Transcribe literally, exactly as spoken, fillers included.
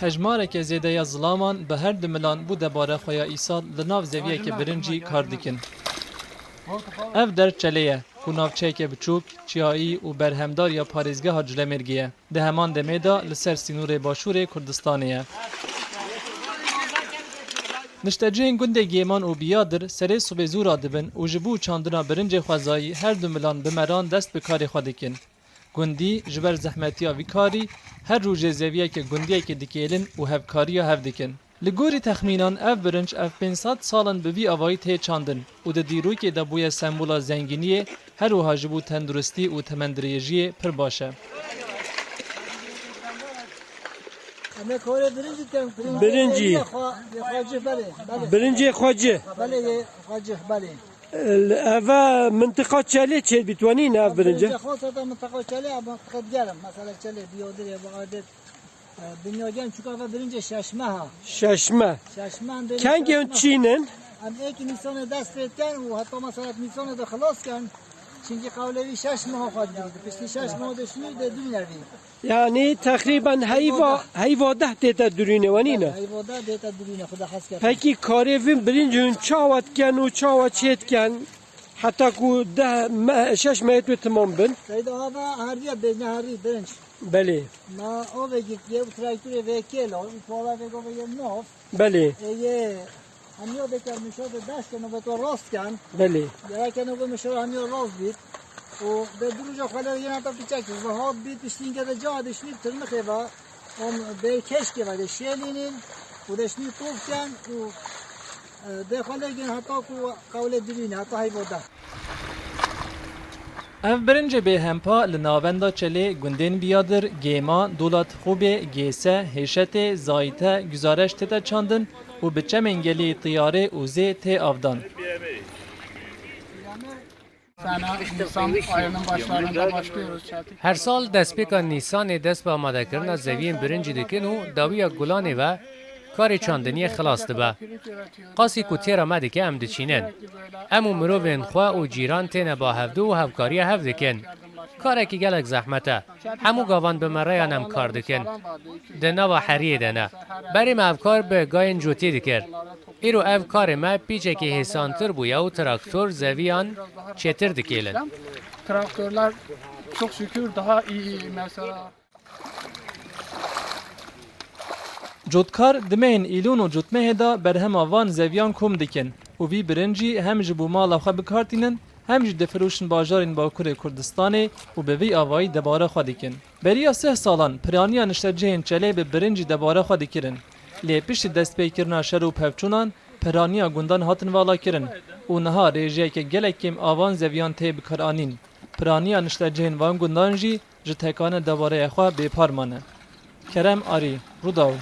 Hejmareke zêde ya zilaman bi her du milan bo debara xwe ya îsal li nav zeviyeke birincî kar dikin. Ev der Çelê ye, ku navçeyeke biçûk, çiyayî û berhemdar ya parêzgeha Culemêrgê ye. Di heman demê de li ser sînorê başûrê Kurdistanê ye. Niştecihên gundê Gêman û Biyadir serê sibê zû radibin û ji bo çandina birincê xwezayî her du milan bi meran dest bi karê xwe dikin. Gundî ji ber zehmetiya vî karî her rojê zeviyeke gundiyekê dikêlin û hevkariya hev dikin. Li gorî texmînan ev birinc ev pênc sed sal in bi vî avayî tê çandin û di dîrokê de bûye sembola zengîniyê, her wiha ji bo tenduristî û temendirêjiyê pir baş e. Em ê karê birincî dikin, birincî. Birincî. Yê xwe, yê xwe cih, belê, belê. Birincê xwe cih. Belê, yê xwe cih, belê. Eve mintiqa Çelê çêdibî, tu wenî ne ev birince? Birince xwe seta mintiqa Çelê, ev mintiqa digerim. Mesela Çelê, Biyadirê, Biadet. E, dinya gen çuka ve birincê şeş meha. Şeş meh. Şeş meh. Kengê hûn çînin? Em êkî Nîsanê dest pê dikin û heta mesela Nîsanê de xilas kin. Çinkî qewlê wî şeş meha xwe digirî. Piştî şeş meha de şinî de dûne vî. Yani teqrîben heyva, heyva deh tête durîne, wenî ne? Heyva deh tête durîne, Xuda hez kete. Pekî karê vî birinc hûn çawa dikin û çawa çê dikin? Heta ku deh me-, şeş mehê tu timam bin? Seyda ava herî ya bêjne herî birinc. Belê. Ma o ve girtiye, bu traktorê ve kêlo, bu pala ve go ve ye nov. Belê. E ye, hemiya beker mişa de dest keno ve to rast ken. Belê. Gerek keno ve mişa hemiya rast bit. O ve du roja xwele yena ta piçek, ve hat bit, piştînke de ca dişnik tırmık eva. Em bê keşkê ve de şêlînin û de şinî tof ken û, e, dê xwe lê gin heta ku qewlê divîne, heta heyvo de. Ev birincê bêhempa li navenda Çelê gundên Biyadir, Gêma, Dolat Xûbê, Gêse, Hêşetê, Zayîte, Guzareş tête çandin û bi çemên gelî Tiyarê û Zê tê avdan. Sana Nisan ayının başlarında başlıyoruz. Çeltik. Her sal destpêka Nîsanê dest bi amadekirina zeviyên birincî dikin û dawiya gulanê ve karê çandiniyê xilas dibe. Qasî ku têra me dike em diçînin. Em û mirovên xwe û cîran têne ba hevdû û hevkariya hev dikin. Karekî gelek zehmet e. Hemû gavan bi me re yan em kar dikin. Di nava heriyê de ne. Berê me ev kar bi gayên cotî dikir. Îro ev karê me pîçekî hêsantir bûye û traktor zeviyan çêtir dikêlin. Traktörler çok şükür daha iyi mesela. Cotkar di mehên Îlon û Cotmehê de berhema van zeviyan kom dikin û vî birincî hem ji bo mala xwe bi kar tînin, hem jî difiroşin bajarên Bakurê Kurdistanê û bi vî avayî debara xwe dikin. Beriya sih salan piraniya niştecihên Çelê bi birincî debara xwe dikirin. Lê piştî destpêkirina şer û pevçûnan piraniya gundan hatin valakirin û niha rêjeyeke gelek kêm a van zeviyan tê bikaranîn. Piraniya niştecihên van gundan jî ji tekane debareyê xwe bêpar mane. Kerem Arî, Rûdaw.